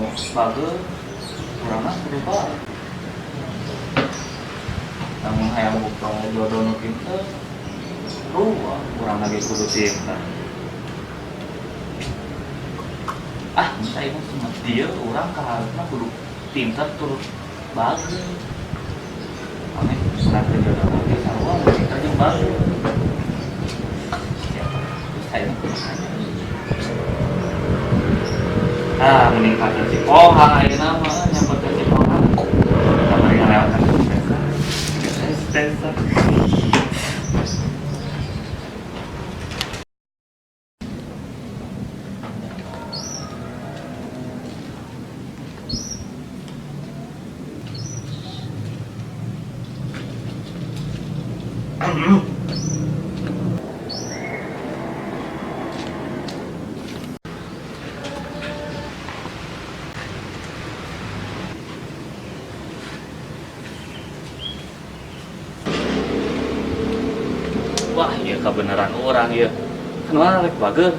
Bager, urang mah kudu bager. Lamun hayang boga jodoh nu pinter, ruah urang lagi kudu pinter. Ah, minta ieu mah dieu urang kaharepna kudu pinter turut bager. Ame urang teh jodoh oge sarua nu pinter jeung bager. Siapa? Terus saya mah kudu nanya. Ah, meningkatkan si Pohang ayeuna mah nyamperkeun si Pohang. Kamari ngalewatan si Tesa. Tesa. Wah, iya kebenaran orang ya. Kan orang rek bager.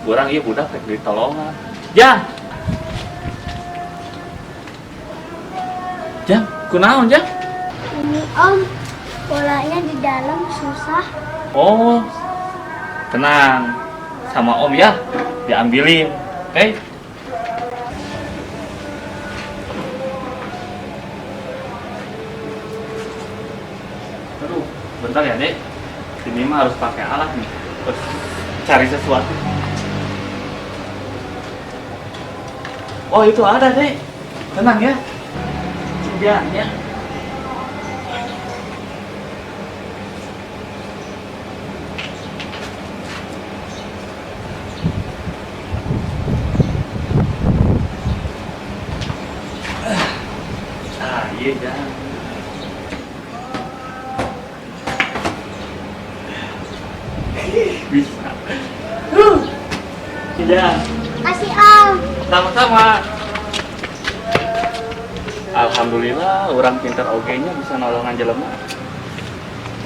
Urang ieu budak rek ditolongan. Jang. Jang, kunaon, Jang? Ini Om, bolanya di dalam susah. Oh. Tenang. Sama Om ya, diambilin. Oke? Okay? Aduh, bentar ya, Dek. Ini mah harus pakai alat nih. Terus cari sesuatu. Oh, itu ada, Dek. Tenang ya. Ya, ya. Ah, iya, jangan. Bisa. Iya. Kasih Om. Sama-sama. Alhamdulillah, orang pintar oge-nya bisa nolongan jelema.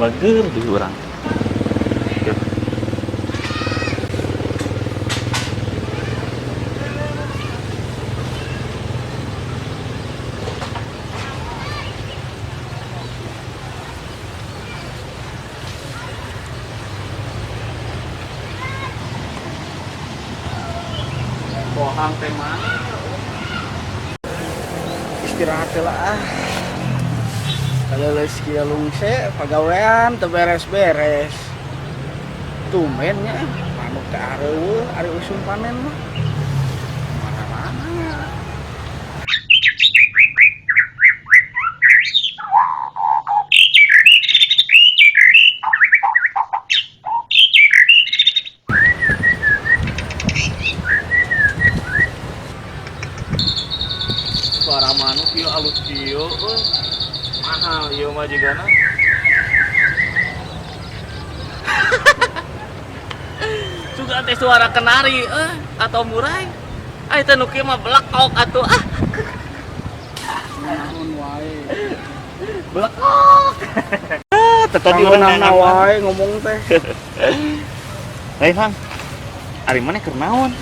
Bager di urang. Bohang teh mana? Istirahat lah ah. Kalau geus kieu lungse pagawean teu beres-beres. Tumben nya manuk teh areueuh ari usum panen mah. Mana-mana. Suara manuk ieu alus kieu euy. Mahal ieu mah jigana. Suka teh suara kenari atau murai. Ai teh nu kieu mah belekok atuh ah. Naon wae. Belekok. Tetep di Naon wae ngomong teh. Hei, Hang. Ari maneh keur naon?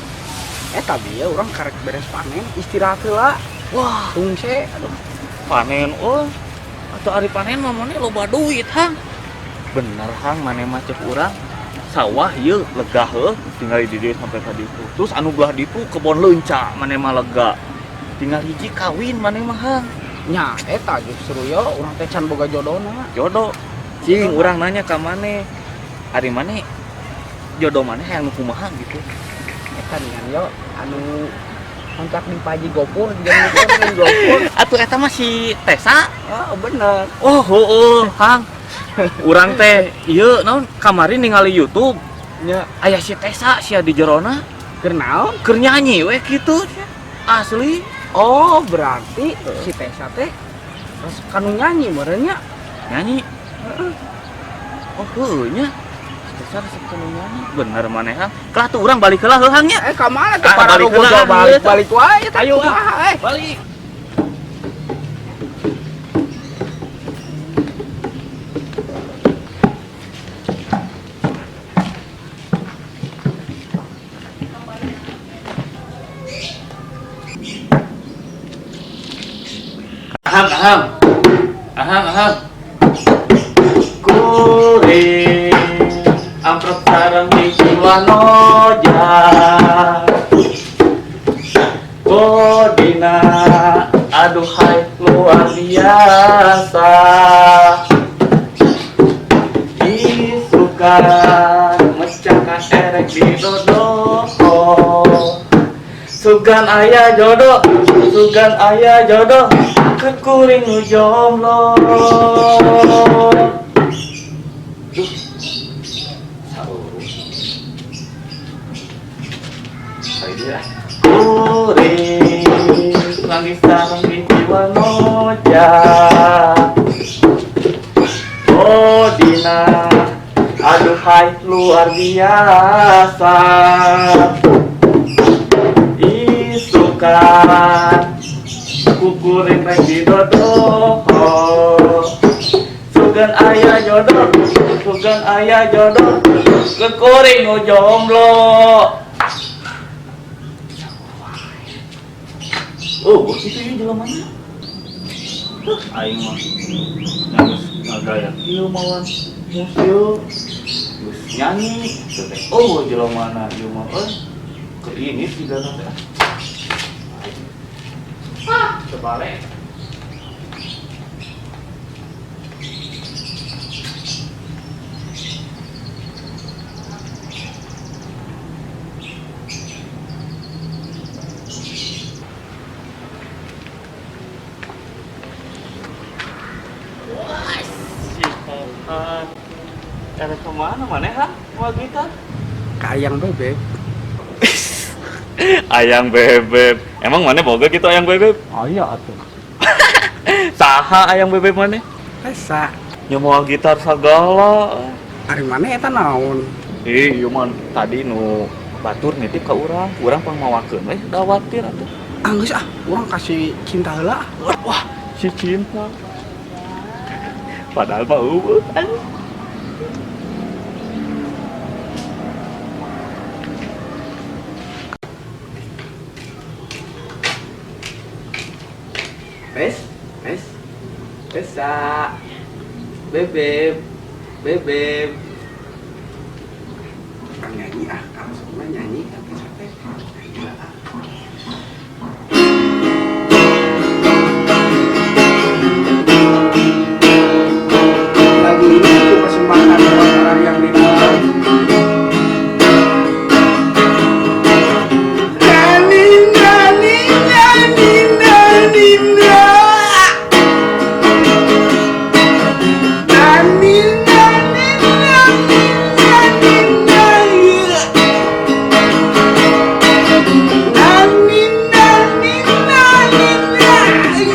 Eta bieu urang karek beres panen istirahat heula. Wah, tungse aduh. Panen euy. Atuh ari panen mah maneh loba duit, Hang. Bener, Hang, maneh mah cek urang. Sawah ieu lega heuh, tinggal di dieu sampai ka ditu. Terus anu belah ditu kebon leunca, maneh mah lega. Tinggal hiji kawin maneh mah, Hang. Nya eta justru yo urang teh can boga jodona. Jodoh. Cing, urang nanya ka maneh. Ari maneh jodoh maneh hayang nu kumaha gitu. Eta nian yo anu kontrak di Paji Gopur, jeung jeung Gopur. Atuh eta mah si Tesa. Oh, bener. Oh, heueuh, Hang. Urang teh ieu naon kamari ningali YouTube. Nya aya si Tesa sia di jerona. Keur naon? Keur nyanyi we kitu. Asli. Oh, berarti si Tesa teh resep kanu nyanyi meureun nya. Nyanyi? Heeh. Oh, heueuh nya. Tesa resep kanu nyanyi. Bener maneh, Hang. Kelah tuh urang balik heula heuh, Hang nya. Ka mana teh Ah, para balik rubuh heula, balik, heuh. balik wae teh. Ayo, Kumaha, eh. Balik. Aham, aham. Aham, aham. Kuring amprok sareng hiji wanoja. Bodina aduhai luar biasa. Isukan mecahkan erek di dodoho. Sugan aya jodoh, sugan aya jodoh, kekuring nu jomblo. Duh, saurus. Kali dia. Kuring nangis sareng hiji wanoja. Bodina, aduhai luar biasa. Isukan kukuring rek didodoho. Sugan aya jodoh, sugan aya jodoh, kekuring nu jomblo. Oh, itu ya jelemana. Aing mah nangis ngagaya kieu mawan musuh. Geus nyanyi teu teh. Oh, jelemana ieu mah euy. Keur ini sigana teh. Ah, sebalik. Wah, si Pohan. Erek kemana mana ha? Mau gitar? Ka Ayang Bebek. Ayang Bebek. Emang mana boga gitu Ayang Bebek? Oh iya atuh. Saha Ayang Bebek mana? Esa. Nyemoal gitar sagala. Ari mana eta naon? Ih, ieu mah tadi nu batur nitip ka urang, urang pangmawakeun we da watir atuh. Ah geus ah, urang kasih cinta heula. Wah, si cinta. Padahal mah eueuh. Tes, tes, Tesa, Bebek, Bebek. Kan nyanyi ah, kalau semua nyanyi, tapi sampai nyanyi lah. Lagu ini aku persembahkan buat orang yang di dalam. Nani, nani, nani, nani, na. Nani, nani, nani, nani, nani. Nani, nani, nani, nani.